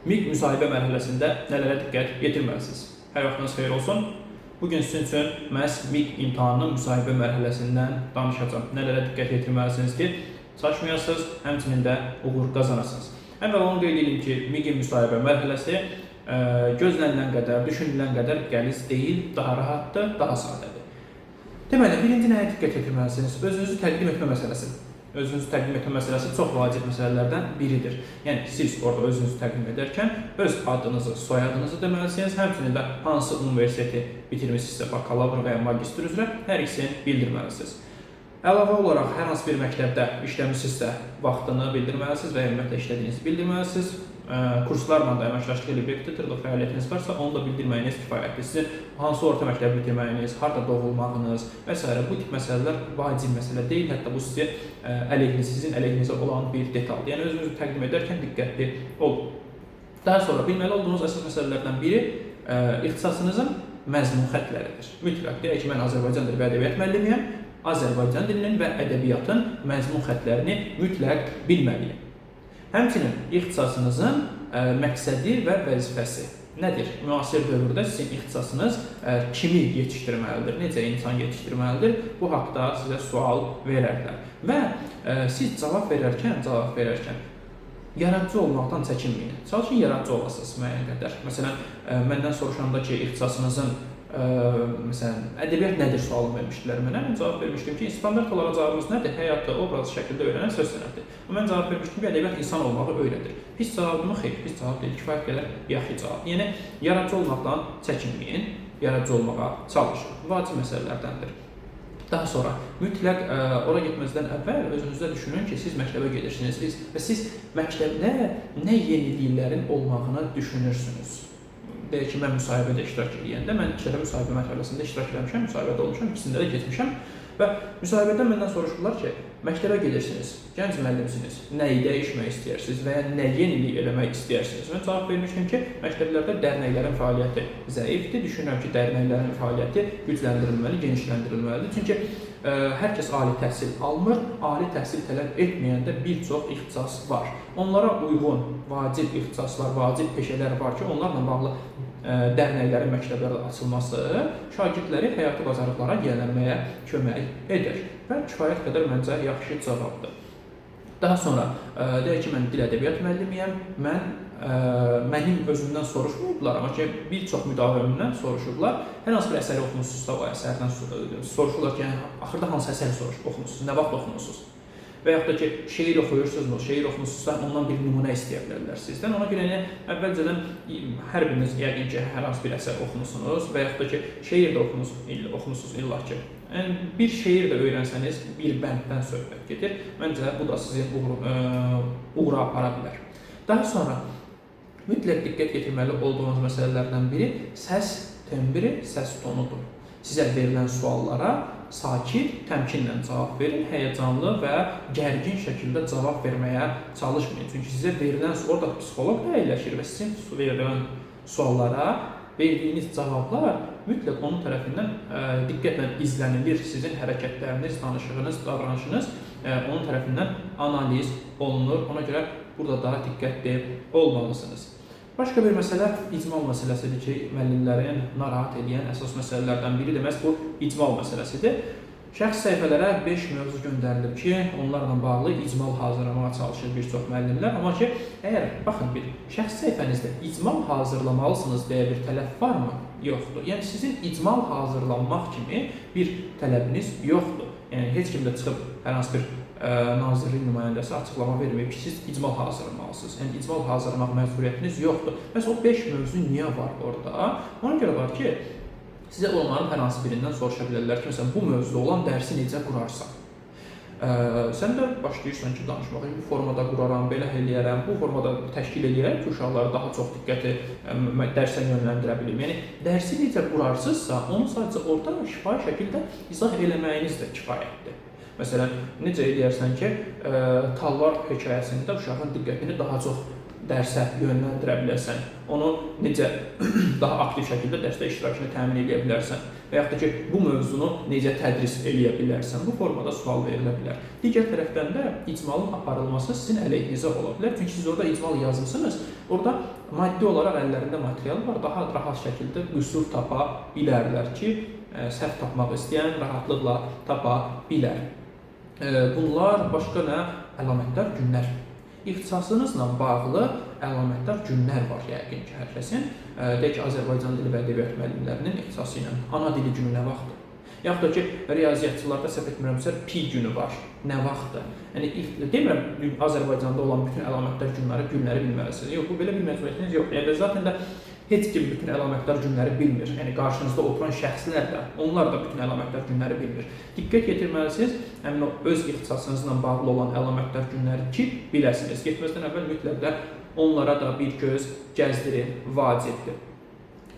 MİQ müsahibə mərhələsində nələrə diqqət yetirməlisiniz? Hər vaxtınız xeyir olsun. Bu gün sizin üçün məhz MİQ imtahanının müsahibə mərhələsindən danışacağam. Nələrə diqqət yetirməlisiniz ki, çaşmayasınız, həmçinin də uğur qazanasınız. Əvvəla onu qeyd edeyim ki, MİQ-in müsahibə mərhələsi gözlənilən qədər, düşünülən qədər qəliz deyil, daha rahatdır, daha sadədir. Deməli, birinci nəyə diqqət yetirməlisiniz? Özünüzü təqdim etmə məsələsi. Özünüzü təqdim etmə məsələsi çox vacib məsələlərdən biridir. Yəni siz orada özünüzü təqdim edərkən öz adınızı, soyadınızı deməlisiniz, həmçinin də hansı universiteti bitirmisinizsə, bakalavr və ya magistr üzrə hər ikisini bildirməlisiniz. Əlavə olaraq hər hansı bir məktəbdə işləmisinizsə, vaxtını bildirməlisiniz və ya ümumiyyətlə işlədiyinizi bildirməlisiniz. Kurslarla da əməkdaşlıq edib repetitorluq fəaliyyətiniz varsa, onu da bildirməyiniz kifayətdir. Sizin hansı orta məktəbi bitirməyiniz, harda doğulmağınız və s. bu tip məsələlər vacib məsələ deyil. Hətta bu sizi əleyhinizə, sizin əleyhinizə olan bir detaldır. Yəni özünüzü təqdim edərkən diqqətli olun. Daha sonra bilməli olduğunuz əsas məsələlərdən biri ixtisasınızın məzmun xəttləridir. Mütləq deyək ki, mən Azərbaycan dili və ədəbiyyat müəllimiyəm. Azərbaycan dilinin və ədəbiyyatın məzmun xəttlərini mütləq bilməliyəm. Həmçinin ixtisasınızın məqsədi və vəzifəsi nədir? Müasir dövrdə sizin ixtisasınız kimi yetişdirməlidir, necə insan yetişdirməlidir? Bu haqda sizə sual verərlər. Və siz cavab verərkən yaradıcı olmaqdan çəkinməyin. Çalışın yaradıcı olasınız müəyyən qədər. Məsələn, məndən soruşanda ki, ixtisasınızın məsələn, ədəbiyyat nədir sualını vermişdilər mənə. Mən cavab vermişdim ki, standart olaraq cavabımız nədir? Həyatı obraz şəkildə öyrənən söz sənəti. Mən cavab vermişdim ki, ədəbiyyat insan olmağı öyrədir. Pis cavabımı xeyr, pis cavab deyil, kifayət qədər yaxşı cavab. Yəni yaradıcı olmaqdan çəkinməyin, yaradıcı olmağa çalışın. Vacib məsələlərdəndir. Daha sonra mütləq ora getməzdən əvvəl özünüzdə düşünün ki, siz məktəbə gedirsiniz və siz məktəbdə nə yeniliklərin olmağını düşünürsünüz. Deyək ki, mən müsahibədə iştirak edəndə, mən iki dəfə müsahibə mərhələsində iştirak eləmişəm, müsahibədə olmuşam, ikisində də getmişəm və müsahibədə məndən soruşurlar ki, məktəbə gedirsiniz, gənc müəllimsiniz, nəyi dəyişmək istəyirsiniz və ya nə yenilik eləmək istəyirsiniz? Mən cavab vermişdim ki, məktəblərdə dərnəklərin fəaliyyəti zəifdir, düşünürəm ki, dərnəklərin fəaliyyəti gücləndirilməli, genişləndirilməlidir. Çünki hər kəs ali təhsil almır, ali təhsil tələb etməyəndə bir çox ixtisas var. Onlara uyğun vacib ixtisaslar, vacib peşələr var ki, onlarla bağlı dərnəklərin məktəblərdə açılması şagirdləri həyati bacarıqlara yiyələnməyə kömək edir və kifayət qədər məncə yaxşı cavabdır. Daha sonra, deyək ki, mən dil ədəbiyyat müəllimiyəm, mənim özümdən soruşmayıblar, amma ki, bir çox müdavimimdən soruşublar. Hər hansı bir əsəri oxumusunuzsa, o əsərdən soruşurlar ki, yəni, axırda hansı əsəri oxumusunuz, nə vaxt oxumusunuz? Və yaxud da ki, şeir oxuyursunuzmu, şeir oxumusunuzsa, ondan bir nümunə istəyə bilərlər sizdən. Ona görə yəni, əvvəlcədən hər biriniz yəqin ki, hər hansı bir əsər oxumusunuz və yaxud da ki, şeir də oxumusunuz illa ki. Yəni, bir şeir də öyrənsəniz, bir bənddən söhbət gedir. Məncə, bu da sizin uğura apara bilər. Daha sonra, mütləq diqqət yetirməli olduğunuz məsələlərdən biri səs tembri, səs tonudur. Sizə verilən suallara sakit, təmkinlə cavab verin, həyəcanlı və gərgin şəkildə cavab verməyə çalışmayın. Çünki sizə verilən, orada psixoloq əyləşir və sizin verilən suallara verdiyiniz cavablar mütləq onun tərəfindən diqqətlə izlənilir. Sizin hərəkətləriniz, danışığınız, davranışınız onun tərəfindən analiz olunur. Ona görə burada daha diqqətli olmalısınız. Başqa bir məsələ icmal məsələsidir ki, müəllimlərin narahat edən əsas məsələlərdən biri də məhz bu icmal məsələsidir. Şəxsi səhifələrə 5 mövzu göndərilib ki, onlarla bağlı icmal hazırlamağa çalışır bir çox müəllimlər. Amma ki, əgər baxın bir şəxsi səhifənizdə icmal hazırlamalısınız deyə bir tələb varmı? Yoxdur. Yəni sizin icmal hazırlanmaq kimi bir tələbiniz yoxdur. Yəni heç kim də çıxıb hər hansı bir nazirlik nümayəndəsi açıqlama verməyib ki, siz icmal hazırlamalısınız. Yəni icmal hazırlamaq məcburiyyətiniz yoxdur. Bəs o 5 mövzu niyə var orada? Ona görə var ki, sizə onların hər hansı birindən soruşa bilərlər ki, məsələn, bu mövzuda olan dərsi necə qurarsan? Sən də başlayırsan ki, danışmağa, bu formada quraram, belə eləyərəm, bu formada təşkil eləyərəm ki, uşaqları daha çox diqqəti dərsə yönləndirə bilim. Yəni, dərsi necə qurarsınızsa, onu sadəcə orada şifahi şəkildə izah eləməyiniz də kifayətdir. Məsələn, necə eləyərsən ki, Talvar hekayəsində uşağın diqqətini daha çox dərsə yönləndirə bilərsən, onu necə daha aktiv şəkildə dərsdə iştirakını təmin edə bilərsən və yaxud da ki, bu mövzunu necə tədris eləyə bilərsən, bu formada sual verilə bilər. Digər tərəfdən də icmalın aparılması sizin əleyhinizə ola bilər. Çünki siz orada icmal yazmısınız, Orada maddi olaraq əllərində material var, daha rahat şəkildə qüsur tapa bilərlər ki, səhv tapmaq istəyən rahatlıqla tapa bilər. Bunlar başqa nə? Əlamətdar günlər. İxtisasınızla bağlı əlamətdar günlər var yəqin ki, hər kəsin. Deyək ki, Azərbaycan dili və ədəbiyyat müəllimlərinin ixtisası ilə ana dili günü nə vaxtdır? Yaxud da ki, riyaziyyatçılarda səhv etmirəmsə pi günü var. Nə vaxtdır? Yəni demirəm Azərbaycanda olan bütün əlamətdar günləri bilməlisiniz. Yox, bu belə bir məcburiyyətiniz yoxdur. Yəni zaten də heç kim bütün əlamətdar günləri bilmir. Yəni qarşınızda oturan şəxslər də, onlar da bütün əlamətdar günləri bilmir. Diqqət yetirməlisiniz həmin o öz ixtisasınızla bağlı olan əlamətdar günləri ki, biləsiniz. Getməzdən əvvəl mütləq də onlara da bir göz gəzdirin, vacibdir.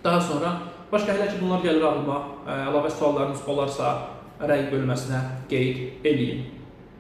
Daha sonra başqa hələ ki bunlar gəlir ağlıma, əlavə suallarınız olarsa rəy bölməsinə qeyd eləyin.